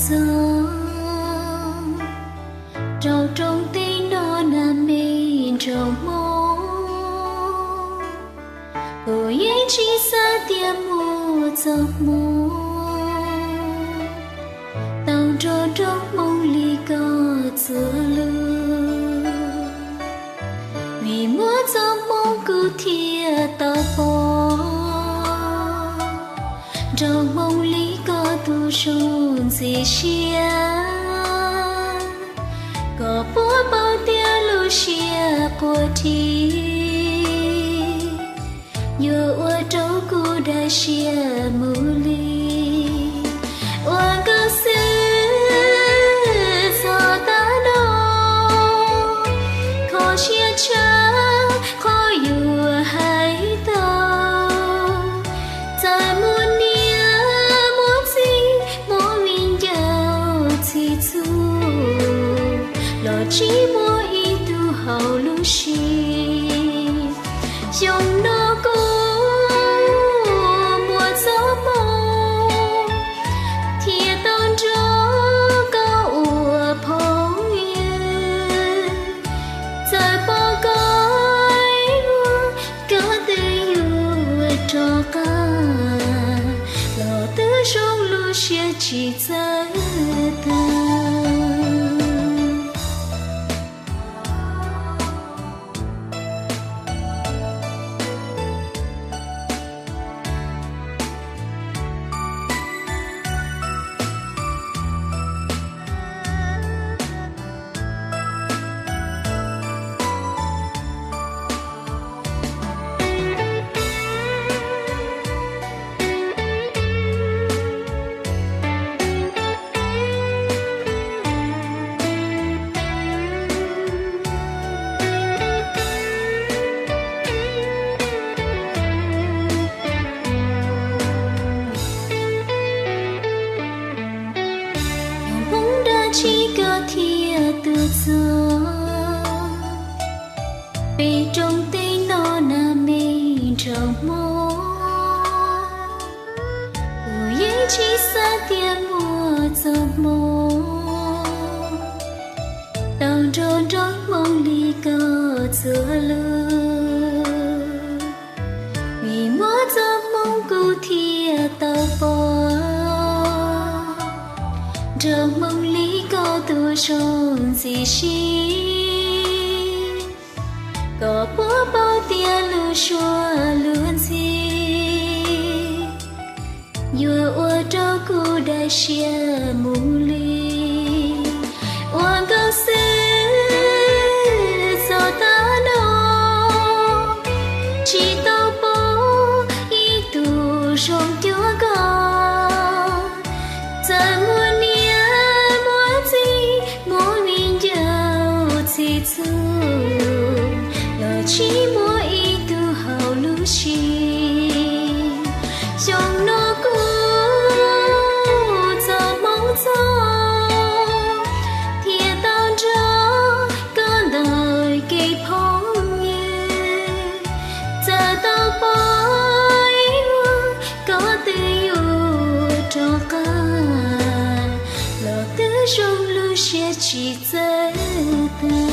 txog rau rooj teb no na me nraug Hmoob. Kuv yeej tsis xav tias muaj txoj hmoo tau nrog nraug Hmoob li koj txuas lus. Vim muaj txoj hmoo kuv thiaj tau pom nraug Hmoob li koj tus zoo ntxim siab. Koj puas paub tias lub siab quaj rhib yuav ua rau kuv dav siab mus li. Ua nkauj xwb txog tav no, kho siab tshaj qhov yuav hais tau. Txawm muaj niam muaj txiv muaj viv ncaus txhij txhua, los tsis muaj ib tug haum lub siab. Xyoo no kuv muaj txoj hmoo thiaj tau nrog koj ua phooj ywg. Txawm pom koj ib vuag, koj twb yuav rov qab, los twb zoo lub siab tsis txawj tag. Yog Hmoob dab tsi koj thiaj tuag txog peb rooj teb no na me nraug Hmoob. Kuv yeej tsis xav tias muaj txoj hmoo tau nrog nraug Hmoob li koj txuas lus. Vim muaj txoj hmoo kuv thiaj tau pom nraug Hmoob li koj tus zoo ntxim siab. Koj puas paub tias lub suab luag ntxhi yuav ua rau kuv dav siab mus li. Ua nkauj xwb txog tav no, tsis tau pom ib tug zoo cuag koj. Txawm muaj niam muaj txiv muaj viv ncaus txhij txhua, los tsis muaj ib tug haum lub siab. Xyoo no kuv txoj hmoo txog thiaj tau nrog koj ntawm kev phooj ywg. Txawm tau pom ib vuag koj twb yuav rov qab, los twb zoo lub siab tsis txawj tag.